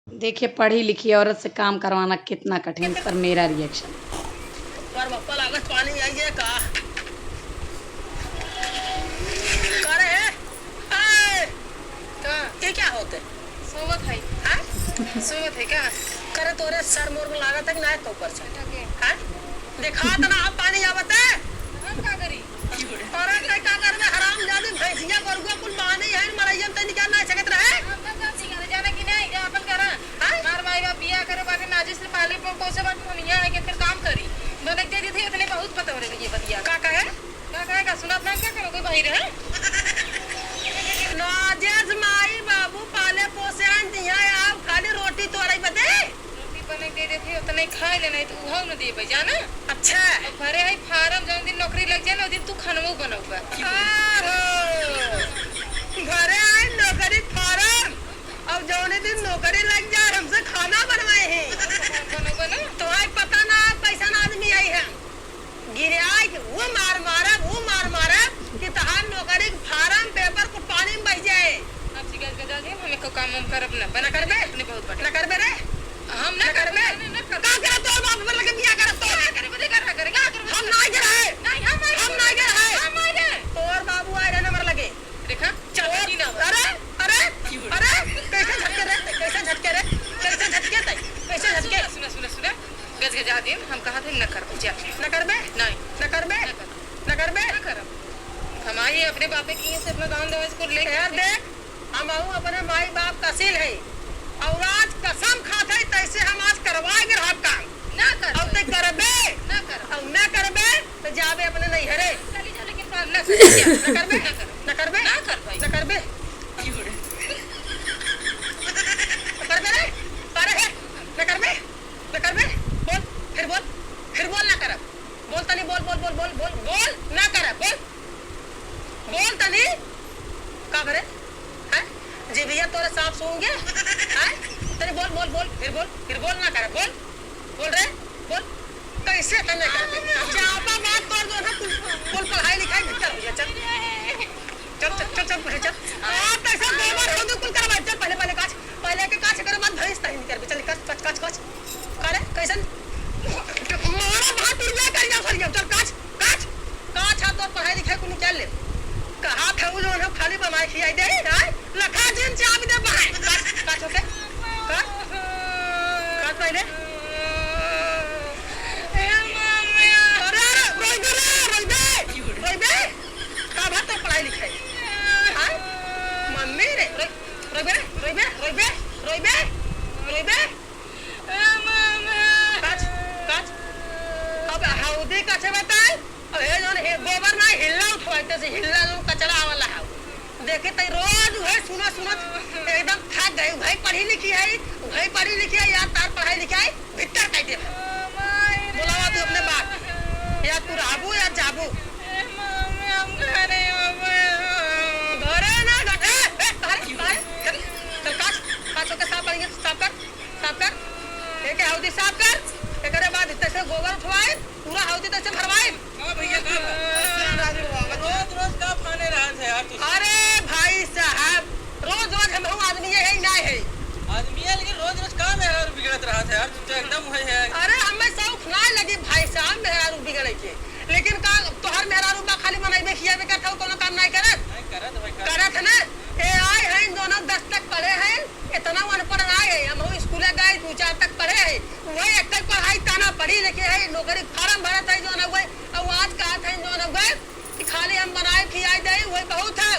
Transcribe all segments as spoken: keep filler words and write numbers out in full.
देखिए, पढ़ी लिखी औरत से काम करवाना कितना कठिन, पर मेरा reaction। पर बप्पा लागत पानी आई है का? का रे? ए! का? ये क्या होते? सोवत है। हाँ? सोवत है का? करे तोरे सर मोर में लागत है कि ना तो ऊपर से? बैठा के। हाँ? देखा तो ना आप पानी आवत है? हम का करी? अरे, तै का करबे, हरामजादी, भैंसिया, गोरुआ कुल बान्हे हैं, मड़ैया में तै निकल ना सकत रहे। हम ना जान सिंगारे जाना कि नहीं, जा अपन करा। हाँ? हमार माई बाप बियाह करे बाटे, नाजे से पाले पो-, पोसे बाटे, हम यहाँ आके फिर काम करी। बने के दे दी थी, इतने बहुत बतौरे रही है बतिया। का कहे? का कहे का सुनात ना, का करो, कोई भाई रहे? नाजे से माई बाबू पाले पोसे हैं, यहाँ आओ, खाली रोटी तोड़े बदे। रोटी बने के दे देते, उतने खाए ले, नहीं तो उहाऊ न देबे, जाना? अच्छा। अब भरे है फार्म, जौन दिन नौकरी लग जाए ना, उस दिन तू खानवो बनौबे। आहो। भरे है नौकरी फार्म, अब जौने दिन नौकरी लग जाए, हमसे खाना बनवाए हैं। बनौबे ना। तोहाई पता ना, कैसन आदमी आई है। गिराए के वो मार मारब, वो मार मारब कि तहार नौकरी के फार्म, पेपर कुल पानी में बह जाए। अब जी गज गजा जी, हम एको काम हम करब ना, बना ना करबे? अपने बहुत बड़े। ना करबे रे? हम ना ना करबे? करबे, ना करबे। का करब तोर बाप पर लगे बियाह करब तोर? ना करबे, ना करबे, ना करबे। हम ना के रहे। नहीं, हम नहीं हम करबे। ना के रहे। हम नहीं रहे। तोर बाबू आए रहे ना मर लगे। देखा, चाचा तोर जी ना। अरे, अरे, अरे, कैसे झटके रे? कैसे झटके रे? कैसे झटके तै? कैसे झटके? सुना, सुना, सुना, सुना। गजगजा दिन, हम कहा थे न करबे, जा। न करबे? नहीं। न करबे? न करब। न करबे? न करब। हम आई अपने बापे की से अपना दान दहेज को लेके यार देख, हम आऊ अपने माई बाप का सील है। और आज कसम खात है, तैसे हम आज करवाए के रहब काम। ना करब। और तै करबे? ना करब। और ना करबे, तो जाबे अपने नैहरे। चली जा, लेकिन काम ना करब। ना करबे? ना करब। ना करबे? ना करब। ना करबे? न करबे रे? अरे, न करबे? न करबे? बोल, फिर बोल, फिर बोल ना करब। बोल तनी, बोल, बोल, ना करब, बोल। बोल तनी। का करे? हैं? जीभिया तोरे साँप सूंघ गे? हैं? तनी बोल, बोल, बोल, फिर बोल, फिर बोल ना करब, बोल। बोल रे, बोल। कैसे तने करबे? चापा मार तोर जो है, कुल, कुल पढ़ाई लिखाई भीतर हो गया, चल। चल, चल, चल, चल, पहले चल। आ, तैसे गोबर हौदी कुल करवा, चल, पहले, पहले काछ, पहले के काछ, एकरे बाद भैंस तही निकरबे, चल, काछ, काछ, काछ, काछ। अरे, कैसन? मारा भात उड़ गया, कर जाओ, सर, चल, काछ, काछ, काछ, हाथ तो पढ़ाई लिखाई कुल निकाल ले। कहा था वो जो है खाली बनाए खियाई दे, हाँ? लखा जिन चाबी दे बाहर। काछ, काछ होके। काछ। काछ पहले। अरे, अरे, रोइबे रे, रोइबे। रोइबे। का बात तो पढ़ाई लिखाई? हाँ? मम्मी रे, रोइ-, रोइबे रे, रोइबे, रोइबे, रोइबे, रोइबे। काछ, काछ। अब हौदी काछे बताए? अब हे जौन हे गोबर ना हिल्ला उठवाइते से हिल्ला जौन कचरा आवला हौ। देखी तई रोज उहे सुनत सुनत एकदम थक गई। उहे पढ़ी लिखी है, उहे पढ़ी लिखी है, यार तार पढ़ाई लिखाई भीतर कह दे। बोलावा तू अपने बाप, या तू रहबू या जाबू। घरे ना, घरे, ए, बाहर, बाहर, चल, चल, काछ, काछ होके साफ करेंगे, साफ कर। साफ कर। एके हौदी साफ कर। एकरे बाद तैसे गोबर उठवाए, पूरा हौदी तैसे भरवाए। हाँ भैया, का बा? रोज, रोज का फाने रहत है यार तू? अरे भाई साहब, रोज, रोज हम हूँ आदमी है, है ना है? आदमी है, लेकिन रोज, रोज का मेहरारू बिगड़त रहत है यार? तू तो एकदम है, है। अरे हमें शौक ना लगी भाई साहब मेहरारू बिगड़े के, लेकिन का तोहर मेहरारू बा खाली मनइबे खियाबे करत हौ, कोनो काम नाहीं करत? नाहीं करत भाई, करत। करत है ना? ए आए हैं दोनों दस तक पढ़े हैं, इतना अनपढ़ ना है, हम स्कूल गए, दो चार तक पढ़े हैं, वही एक ही पढ़ाई ताना पढ़ी लिखे है, नौकरी फार्म भरत है जौन हुए, और आज कहत है जौन हुए कि खाली हम बनाए खियाई दे, वही बहुत है,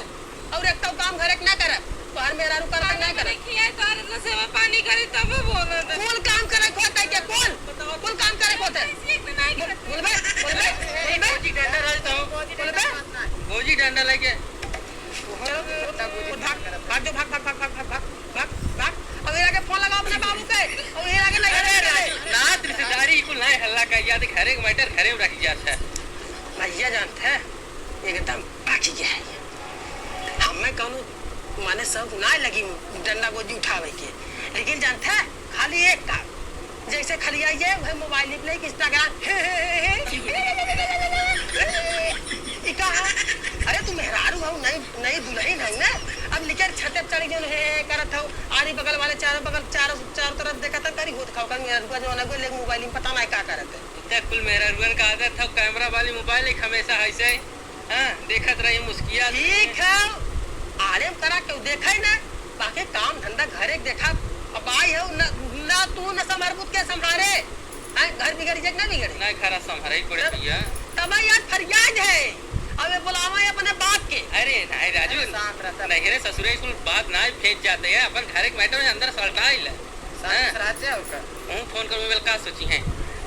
और एक तो काम घरे के ना करब, तो हर मेहरारू करत है ना करब। खियाई तो हर इतना सेवा पानी करी तब बोलत है। कुल काम करे के होत है के कुल? कुल काम करे के होत है। बोलबे, बोलबे, बोलबे। भौजी डंडा रह जाओ। बोलबे। भौजी डंडा लेके। चलो, भाग, भाग जो, भाग, भाग। अब ये आके फोन लगाओ अपने बाबू के, और ये आके नहीं अरे, करे। राजू, नात रिश्तेदारी कुल नहीं हल्ला का, याद घरे के मैटर घरे में रख गया था। भैया जानते हैं, एकदम बाकी क्या है। हमें कौनो माने शौक ना लगी डंडा गोजी उठावे के, लेकिन जानते हैं, खाली एक काम, जैसे खलियाइए, वह मोबाइल पे लेके Instagram, हे, हे, हे, हे, ई का है? अरे, तू मेहरारू हऊ, नई, नई दुल्हन हऊ ना, अब निकर छते पे चढ़ गयो, हे, हे, करत हऊ, आरी बगल वाले चारों बगल, चारों, खाओ कर मेरा रुआ जो ना कोई लेके मोबाइल में पता नहीं का करत है। इतना कुल मेरा रुअन का आदत था, कैमरा वाली मोबाइल एक हमेशा है से, हाँ, देखत रही मुस्किया। ठीक है, आराम करा, क्यों देखा ही ना, बाकी काम धंधा घर एक देखा। अब आई हो ना, ना तू ना संभार बुत के संभारे, हाँ, घर बिगड़ जाए ना बिगड़े। ना घर संभारे ही पड़े तब, भैया। तब यार फरियाद है, अब ये बुलावा है अपने बाप के। अरे नहीं राजू, अरे शांत रह, सब नहीं रे ससुरे, कुल बात ना फेंक जाते हैं, अपन घर एक मैटर में अंदर सलटा ही ले। शांत हाँ। से रह जाओ का। हूँ, फोन करूँ, बोल का सोची हैं।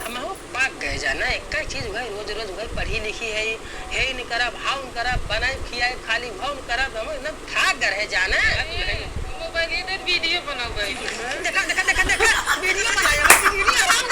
हम हो पाक गए जाना, एक ही चीज हुआ, रोज रोज हुआ, पढ़ी लिखी है, है न करा, भाव न करा, बनाए खियाए, खाली भाव न करा, हम एकदम थाक गए है जाना। मोबाइल इधर वीडियो बनाओ भाई। देखा, देखा, देखा, देखा, वीडियो बनाया, वीडियो आराम